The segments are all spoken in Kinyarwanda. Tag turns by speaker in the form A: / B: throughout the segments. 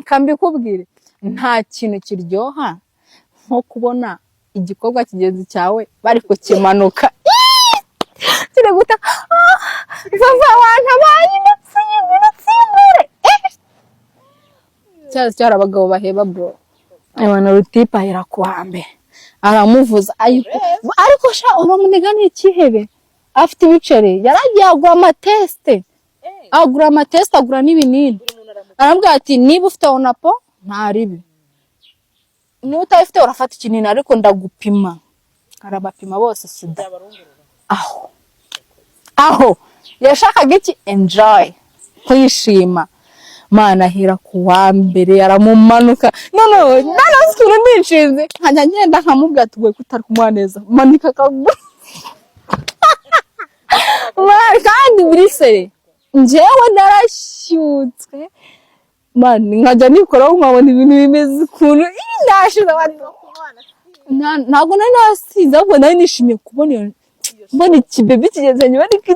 A: Kambikubwire, nta kintu kiryoha nko kubona igikorwa kigenzi cyawe bari kukimanuka kiri guta. "Ah, vava, wantabaye, ndapfuye, ngwino nsimbure." Cyazi cyari abagabo baheba, bro. Abantu rutipe ahera ku wa mbere aramuvuza, ariko sha, uramuniga ni ikihebe, afite ibiceri. Yaragiye agura amatest, agura amatest, agura n'ibinini. Arambwira ati: "Niba ufite onapo, nta ribi, niba utayifite urafata ikinini, ariko ndagupima." Arabapima bose, sida. Aho aho yashakaga iki? Enjoy, kwishima. Mana, ahera ku wa mbere aramumanuka. None ukuntu nishinze, nkajya ngenda nkamubwira ati: "We kutari kumuha neza, manika akaguru." Man, kandi biri sere, njyewe narashyutswe, man, nkajya nikoraho nkabona ibintu bimeze ukuntu. Ih, nashize abantu. Ntabwo nari nasinze, ahubwo nari nishimiye kubona iyo, mbona ikibebi kigeze nyuma, ariko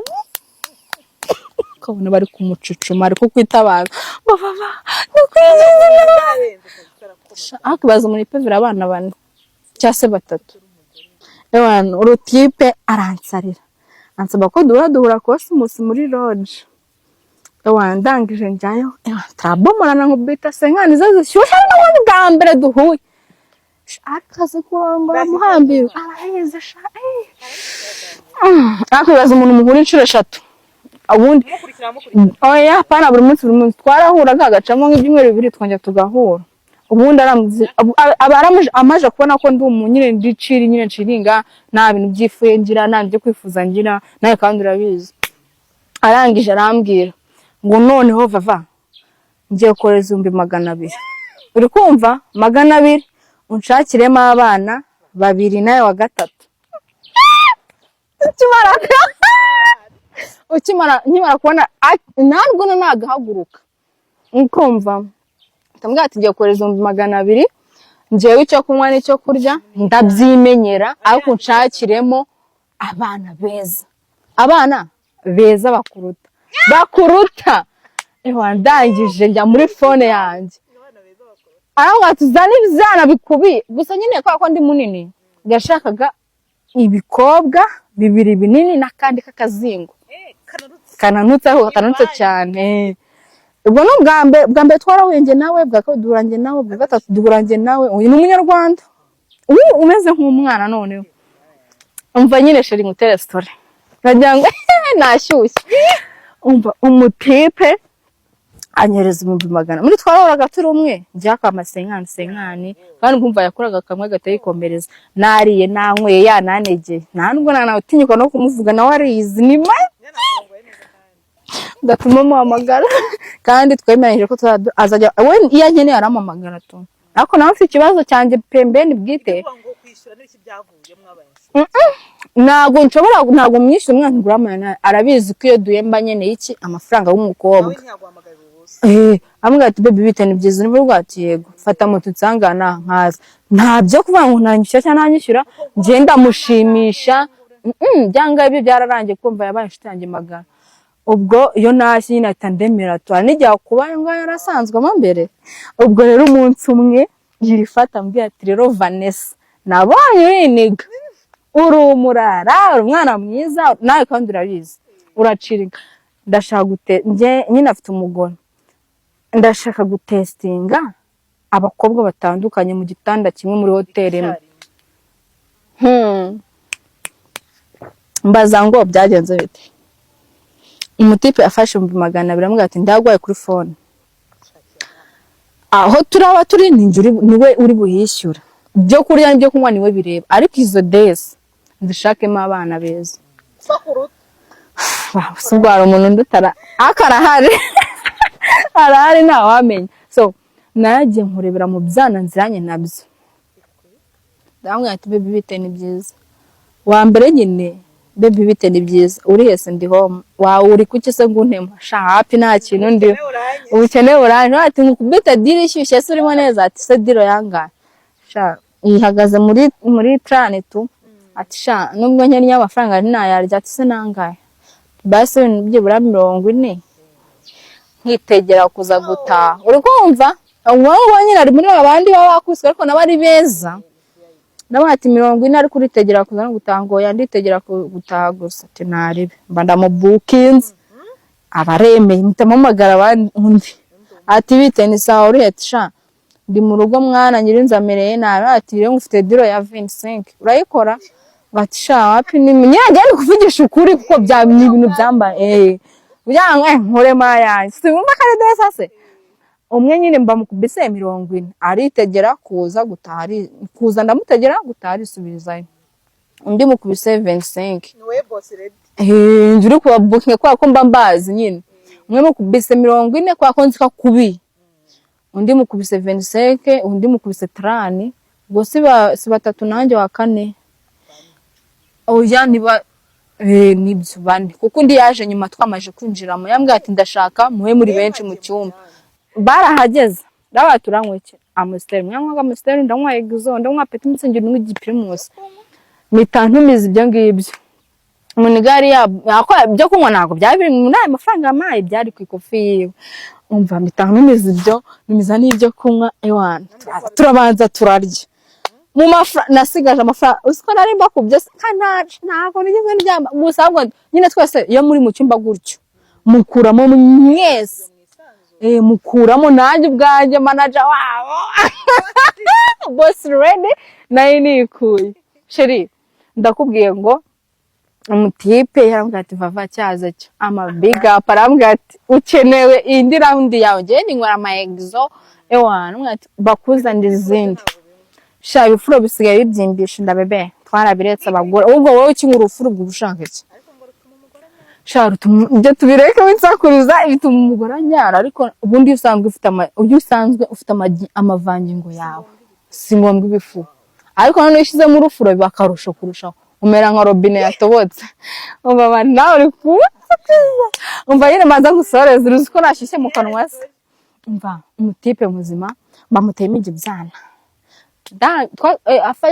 A: ukabona bari kumucucuma, ari kukwitabaza ngo: "Vava, ndakwinginze." Ariko ibaza umuntu ipevera abana bane cyangwa se batatu. Ewana, urutipe aransarira, ansaba ko duhura, duhura Cosmos muri lodge. Ewana, ndangije njyayo. Ewana, turabomorana, nkubita cinquante ze zishyushye, ari n'ubundi bwa mbere duhuye. Akazi kurongora muhambira araheze sha, eh. Ariko ibaza umuntu muhura inshuro eshatu ubundi.
B: Mukurikira, mukurikira.
A: Oya, pana buri munsi, buri munsi. Twarahuraga hagacamo nk'ibyumweru 2, twongera tugahura. Ubundi aba amaze kubona ko ndi umuntu nyine ndi chill nyine, nchillinga, nta bintu by'ifuye ngira, nta bintu byo kwifuza ngira, nawe kandi urabizi. Arangije arambwira ngo: "Noneho vava, ngiye kohereza 200,000, uri kumva, 200, unshakiremo abana babiri nawe wa gatatu." Ukimara ukimara nkimara kubona, ntabwo nagahaguruka, ukumva ndamubwira ati: "Ngiye kohereza 200,000, njyewe icyo kunywa n'icyo kurya ndabyimenyera, ariko unshakiremo abana beza, abana beza bakuruta, bakuruta." Ewa, ndangije njya muri phone yanjye, aravuga ati: "Uzane ibyana bikubiye gusa." Nyine kubera ko ndi munini, yashakaga ibikobwa bibiri binini n'akandi k'akazingo kananutse, ariko kananutse cyane. Ubwo ni ubwa mbere, bwa mbere twarahuye njye nawe, bwa kabiri duhura njye nawe, bwa gatatu duhura njye nawe. Uyu ni umunyarwanda ubu umeze nk'umwana. Noneho umva nyine, chérie, ngutere story, nagira ngo nashyushye. Umva, umutipe anyereza 100,000 muri twarahoraga turi umwe, njya akama cinquante cinquante, kandi nkumva yakoraga kamwe agahita yikomereza. Nariye, nanyweye, yananegeye, nta nubwo nanatinyuka no kumuvuga, nawe arizi ni make ndatuma muhamagara. Kandi twemeranyije ko azajya we iyo ankeneye arampamagara tu, ariko nawe mfite ikibazo cyanjye pembeni bwite.
B: Kuvuga ngo kwishyura n'iki byavuye mwabaye inshuti?
A: Ntabwo nshobora, ntabwo mwishyura umwana ngura. Arabizi ko iyo duye mba nkeneye iki? Amafaranga y'umukobwa.
B: Nawe ntiyaguhamagarira ubusa?
A: Eh, amubwira ati: "Baby, bite, ni byiza?" Niba ati: "Yego," fata moto unsangana nkaza. Nta byo kuvuga ngo ntanyishyura cyangwa ntanyishyura, njye ndamushimisha. Byanga ibyo byararangiye, kumva yabaye inshuti yanjye magara. Ubwo iyo ntashye nyine ahita ndemera tu, hari n'igihe akuba ayo ngayo yarasanzwemo mbere. Ubwo rero umunsi umwe yifata ambwira ati: "Rero Vanessa, nabonye uriniga, uri umurara, uri umwana mwiza, nawe kandi urabizi uraciriga. Ndashaka gute, njye nyine afite umugore, ndashaka gutestinga abakobwa batandukanye mu gitanda kimwe muri hoteli imwe." Mbaza ngo byagenze bite? Umutipe afashe 200,000, amubwira ati: "Ndagwaye kuri phone, aho turaba turi ni njye niwe uri buhishyura, ibyo kurya n'ibyo kunywa niwe bireba, ariko izo days nzishakemo abana beza si ubwo hari umuntu undutara?" Ariko arahari, arahari, ntawamenya. So naragiye nkurebera mu byana nziranye nabyo, ndamubwira ati: "Baby, bite, ni byiza?" Wa mbere nyine: "Baby, bite, ni byiza, uri hese?" "Ndi home." "Wawe uri kuki se ngo untema?" "Sha, happy, nta kintu ndiho, ubukene buranje." Ati: "Nkubite deal ishyushye se, urimo neza?" Ati: "Se deal yangahe?" "Sha, ihagaze muri trente tu." Ati: "Sha, nubwo nkennye amafaranga ntayarya." Ati: "Se nangahe?" "Basi byibura 40, nkitegera kuza gutaha." Uri kumva? Uwo nguwo nyine ari muri ba bandi baba bakubiswe, ariko nabo ari beza. Ndabona ati 40, ariko uritegera kuza no gutaha? Ngo oya, nditegera gutaha gusa. Ati naribe, mba ndamubukinze, aba aremeye. Mpita mpamagara abandi, undi ati bite? Ni sawa, uri? Ati sha, ndi mu rugo mwana, nyirinzu amereye nabi. Ati rero ngufite deal ya 25, urayikora? Ngo ati sha, wapi, ni nyine ndi kuvugisha ukuri kuko bya ni ibintu byambaye kugira ngo nkuremo ayanjye, sinumva ko ari desa se. Umwe nyine mba mukubise 40, aritegera kuza gutaha, kuza ndamutegera gutaha, arisubirizayo. Undi mukubise 25.
B: Ni wowe boss lady.
A: Eh, njye uri kubabukinga kubera ko mba mbazi nyine. Umwe mukubise 40 kubera ko nzi ko akubiye, undi mukubise 25, undi mukubise 30. Ubwo si batatu, nanjye wa kane. Oya, niba nibyo, bane, kuko undi yaje nyuma twamaze kwinjiramo. Yambwiye ati ndashaka muhe muri benshi mu cyumba. Barahageze, ndabaye turanywa iki? Amstel. Mwanywaga Amstel, ndanywa Exo, ndanywa Petit Mützig, ndanywa igiprimus, mpita ntumiza ibyo ngibyo. Umuntu yari yakora ibyo kunywa, ntabwo byari biri muri ayo mafaranga yampaye, byari ku ikofi yiwe. Umva, mpita ntumiza ibyo, ntumiza n'ibyo kunywa. Ewana, turabanza turarya. Mu mafaranga nasigaje, amafaranga uzi ko nari mbakubye se, kandi ntabwo nigeze ndyama gusa. Ahubwo nyine twese iyo muri mu cyumba gutyo mukuramo mwese, mukuramo nanjye ubwanjye, manager wabo, boss lady, nayo nikuye. Chéri, ndakubwiye ngo umutipe yarambwira ati vava cyaza cyo ama big up, arambwira ati ukenewe indi round yawe, njyewe ninywera ama Exo. Ewana, arambwira ati bakuzanira izindi. Sha, ibifuro bisigaye bibyimbisha inda bebe, twarabiretse abagore. Ubwo wowe ukinywa urufuro, ubwo uba ushaka iki? Sha, rutuma ibyo tubireke, winsakuriza, bituma umugore anyara. Ariko ubundi iyo usanzwe ufite amavangingo yawe, si ngombwa ibifuro. Ariko noneho iyo ushyizemo urufuro biba akarusho kurushaho, umera nka robine yatobotse. Umva abantu, nawe uri kunsakuriza. Umva nyine, manza ngusoreze, uzi ko nashyushye mu kanwa se. Umva, umutipe muzima bamuteyemo ibyana.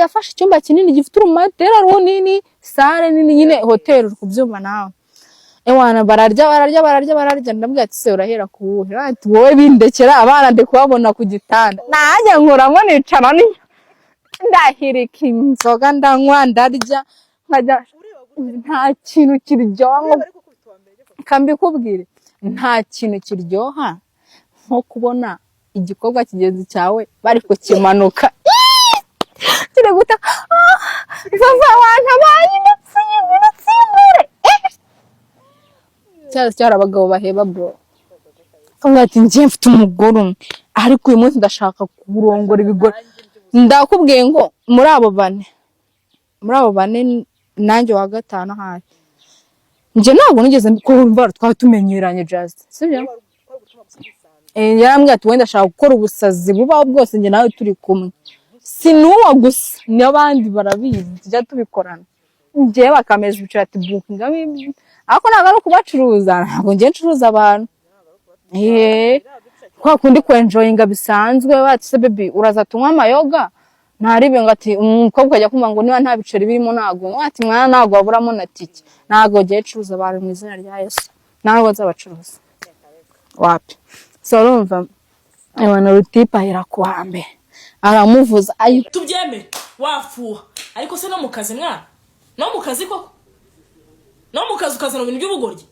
A: Yafashe icyumba kinini gifite urumatera runini, salle nini nyine, hoteli, uri kubyumva nawe. Ewana, bararya, bararya, bararya, bararya. Ndabwira ati se urahera ku wuhe? Ati wowe bindekera, abana ndi kubabona ku gitanda, nanjye nkuramo nicara ni ndahirika inzoga, ndanywa, ndarya, nkajya. Nta kintu kiryoha nko
B: Ariko kubita uwa mbere.
A: Kambikubwire, nta kintu kiryoha nko kubona igikorwa kigenzi cyawe bari kukimanuka kiri guta. Vava, wantabaye, ndapfuye, ngwino nsimbure. Cyari cyari abagabo baheba bro. Akavuga ati njye mfite umugore umwe, ariko uyu munsi ndashaka kurongora ibigore. Ndakubwiye ngo muri abo bane nanjye wa gatanu ahari, njye ntabwo nigeze kumva, twari tumenyeranye just, sibyo? Yarambwiye ati wenda ashaka gukora ubusazi bubaho bwose njye nawe turi kumwe. Si n'uwo gusa, n'abandi barabizi, tujya tubikorana. Njyewe bakameza ibiciro, ati bukinga, ariko ntabwo ari ukubacuruza, ntabwo njye ncuruza abantu. Kwa kundi kwenjoyinga bisanzwe, bati se baby, uraza tunywa amayoga, ntaribe. Ngo ati umukobwa ajya kumva ngo niba nta biceri birimo ntabwo, ati mwana, ntabwo waburamo na tike. Ntabwo ngiye curuza abantu mu izina rya Yesu, ntabwo nzabacuruza, wapi. So urumva, abantu rutipe ahera ku wa mbere aramuvuza ayo.
C: Tubyemere, wafuha, ariko se no mu kazi mwana, no mu kazi koko, no mu kazi ukazana ibintu by'ubugoryi?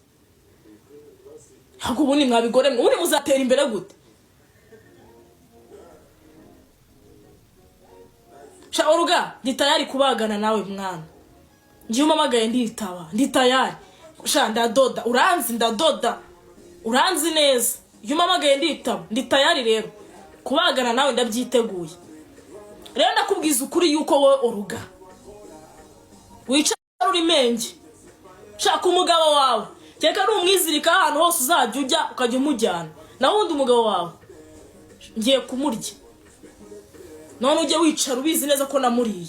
C: Ntabwo ubundi mwabigore mwe, ubundi muzatera imbere gute? Sha Oruga, ndi tayari kubagana nawe mwana. Ngiye umpamagaye nditaba, ndi tayari. Sha, ndadoda, uranzi, ndadoda, uranzi neza. Iyo umpamagaye nditaba, ndi tayari rero kubagana nawe, ndabyiteguye. Rero ndakubwiza ukuri yuko wowe Oruga wicara uri menge, shaka umugabo wawe, kereka ari umwizirika, ahantu hose uzajya ujya ukajya umujyana. Naho ubundi umugabo wawe ngiye kumurya. None ujye wicara ubizi neza ko namuriye.